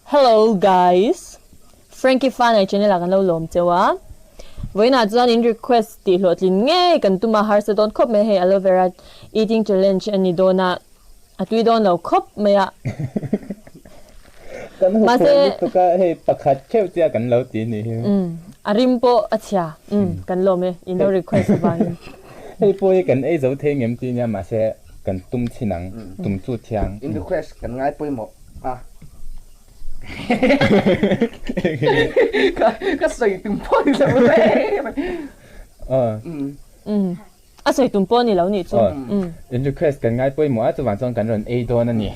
Hello guys Frankie Fanai channel ah kan lo lawm cheu a vawiinah chuan in request tih hlawhtlin ngei kan tum a harsa dawn khawp mai hei aloe vera eating challenge a ni dawn a a tui dawn lo khawp mai a Kan hu phuah lutuk a hei pakhat theuh chiah kan lo ti nih hi. A rim pawh a chhia kan lawm e in lo request avangin. Hei pawh hi kan ei zo thei ngem tih nia mahse kan tum chin ang tum chu thiang. In request kan ngai pawimawh a. Ka sawi tum pawh ni lo e. A sawi tum pawh ni lo nih chu. In request kan ngai pawimawh a chuvang chuan kan rawn ei dawn a ni.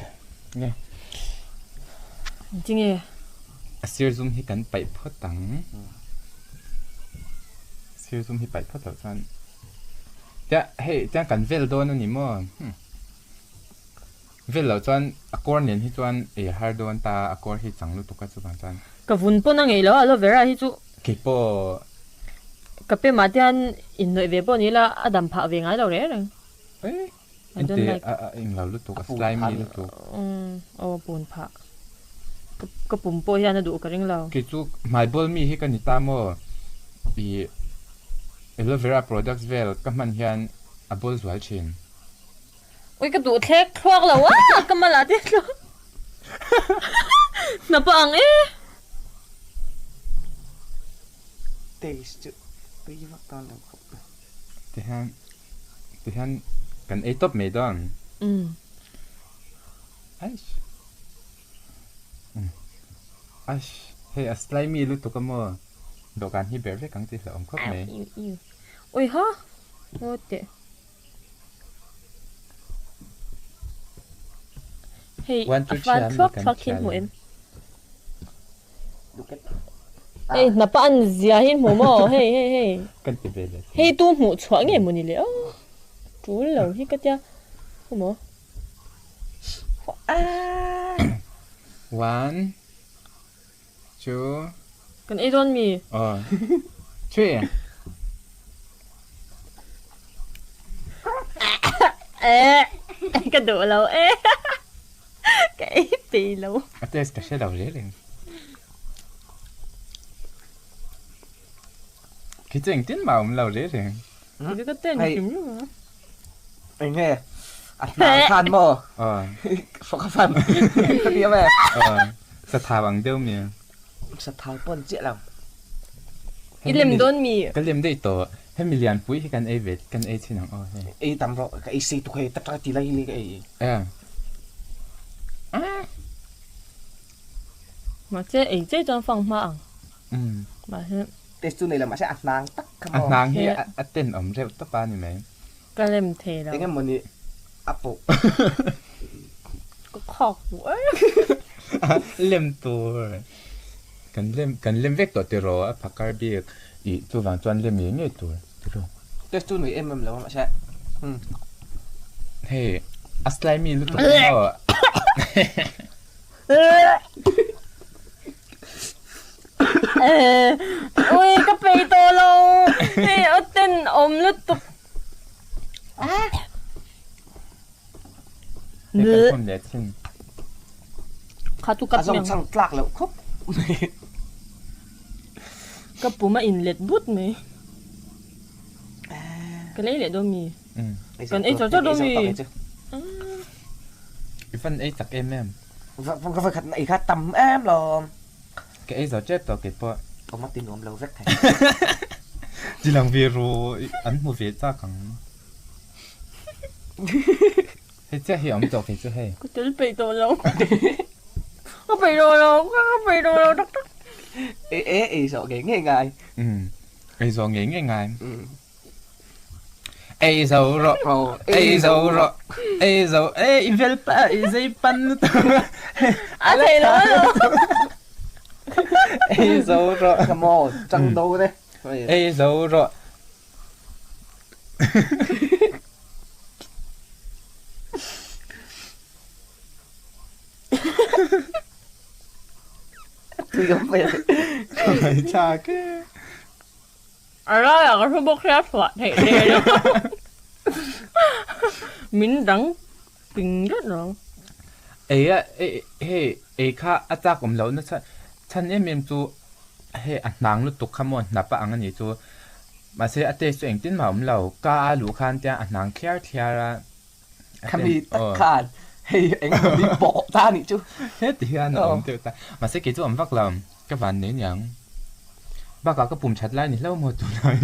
Engtinge? A sir zum hi kan paih phawt ang. Sir zum hi paih phawt loh chuan tia hei tiang kan vel dawn a ni maw? Vel loh chuan a kawr nen hi chuan ei a har dawn ta a kawr hi chang lutuk a chuvang chuan. Ka vun pawn a ngeih lo a aloe vera hi chu. Keipawh. Ka pe mah te hian inhnawih ve pawh ni ila a dam phah ve ngai lo reng reng. Eh inte a a englo lutuk a slimy lutuk. Umm aw a pun phah. Ka pum pawh hian a duh ka ring lo. Kei chu hmai bawl mi hi ka ni ta maw ih aloe vera products vel ka hman hian a bawl zual thin. Ui ka duh thlek thluak lo a ka mal ah te thluak hnap a ang e. Taste chu tui vak dawn lo khawp mai. Tihian tihian kan ei tawp mai dawn. Umm. Aish. Aish hei a slimy lutuk a maw dawhkan hi ber vek ang tih hlauhawm khawp mai. Ui ha ngaw teh. Hei a fan thluak thluak hi hmu em? Hei hnapa an zia hi hmu maw? Hei hei hei. Kan ti ve leh. Hei tu hmuh chhuah nge maw ni le aw. Tul lo hi ka tia. Hmu maw? One, two. Kan ei dawn mi? Aw. Three. Eh, ka duh lo eh. Ka ei peih lo. A taste ka hre lo reng reng. Khi chu engtin mah a awm lo reng reng. Khi chu ka ten hrim hrim a. Eng nge? A hnang khan maw? Aw. Fawk a fan. Ka ti em e. Aw. Sathau ang deuh mi. Sathau pawn chiah lo. I lem dawn mi? Ka lem daih tawh. Hemi lianpui hi kan ei ve kan ei chin ang aw hei. Ei tam rawh ka ei sei tuk hei tak tak ti lai hi ka ei. Aw. Mahse ei che chuan fang hma ang. Mahse. Taste chu nei lo mahse a hnang tak kha maw. A hnang hi a tenawm reuh tawp a ni mai. Ka lem thei lo. Eng emaw ni a pawh. Ka khak duh e. Lem tur. Kan lem kan lem vek tawh tiraw a phakar bik ih chuvang chuan lem ngei ngei tur tiraw. Taste chu nei em em lo a mahse. Hei a slimy lutuk maw. Ui ka pei tawh lo hei a tenawm lutuk Kha chu ka A zawng chang tlak loh khawp mai. Ka pum a in let but mai. Ka lei leh dawn mi. Kan ei char char dawn mi. I fan ei chak em em. Ka voi khat na ei kha tam em lawm. Ka ei zo tep tawh kei pawh. Awm a ti nuam lo vek thei. Ti lang ve ru an hmu ve chak ang. Hei chiah hi awm tawh kei chu hei. Ka tel peih tawh lo. Ka peih tawh lo ka peih tawh lo tak tak. E e ei zawh ngei ngei ngai. Umm ei zawh ngei ngei ngai. Ei zo rawh, ei zo rawh, ei zo, ei i vel pa, i zei pan lutuk. A thei lo a lo. Ei zo rawh. Come on, chang do te. Ei zo rawh. Tui awm ve. Ka chak e. A laiah ka hru bawk sia chhuah theih der lo. Min dang ping dat lo. Ei a, hei. Ei kha a chak awm lohna chhan chhan em em chu hei a hnang lutuk kha maw hnap a ang a nih chu. Mahse a taste chu engtin mah a awm lo. Ka a luh khan tia a hnang thliar thliar a. Khami tak khan hei eng emaw ni pawh ta a nih chu. Heti hian a awm deuh ta. Mahse kei chu a awm vak lo. Ka van nei niang. Bakah ka pum that lai ni hlauh maw tunah hi.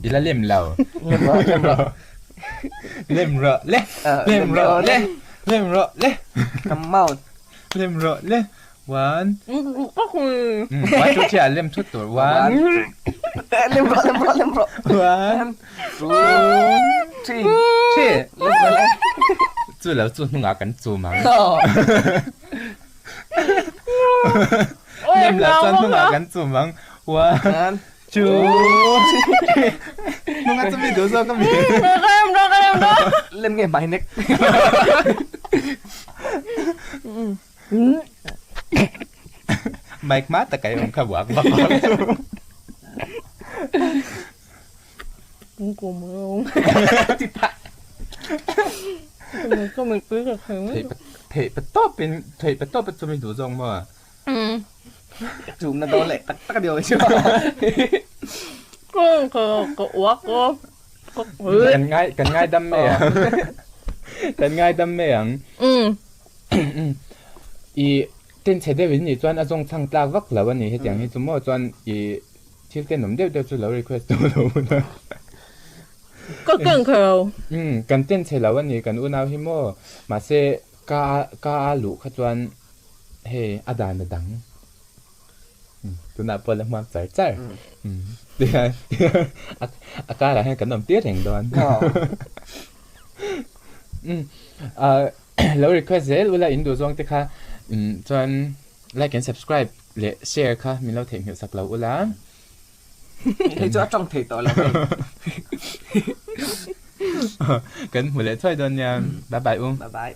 I la lem lo. Lem rawh, lem rawh. Lem rawh le. Lem rawh le. Lem rawh le. Come out. Lem rawh le. One. One, two, three ah lem thut tur. One. Lem rawh, lem rawh, lem rawh. One, two, three. Three. Lem rawh le. Chu lo chu hnungah kan chum ang. Lem lo chuan hnungah kan chum ang. One, two, three. Hnungah chu mi duh zawk a mi. Lem rawh, lem rawh. Lem nge hmai nek. Mic hma taka i awm kha buak vak vak chu. Theih pa tawpin theih pa tawp a chumi duh zawk maw? Chumna dawn leh tak tak a ni awm chu. Kan ngai kan ngaidam mai ang. Kan ngaidam mai ang. I tenchhe deuh in nih chuan a zawng chhang tlak vak lo a ni hetiang hi chu maw chuan i thil tenawm deuh deuh chu lo request tawh lo hun a. Ka ken kher lo. Umm kan tenchhe lo a ni kan unau hi maw mahse ka ka a luh kha chuan hei a dan a dang. Tunah pawh la hmuam char char. A karah hian kan awm tir reng dawn. Lo request zel ula in duh zawng te kha chuan like and subscribe leh share kha min lo theihnghilh sak lo ula. Hei chu a tawng thei tawh lo hei. Kan hmu leh thuai dawn nia. Bye bye u. Bye bye.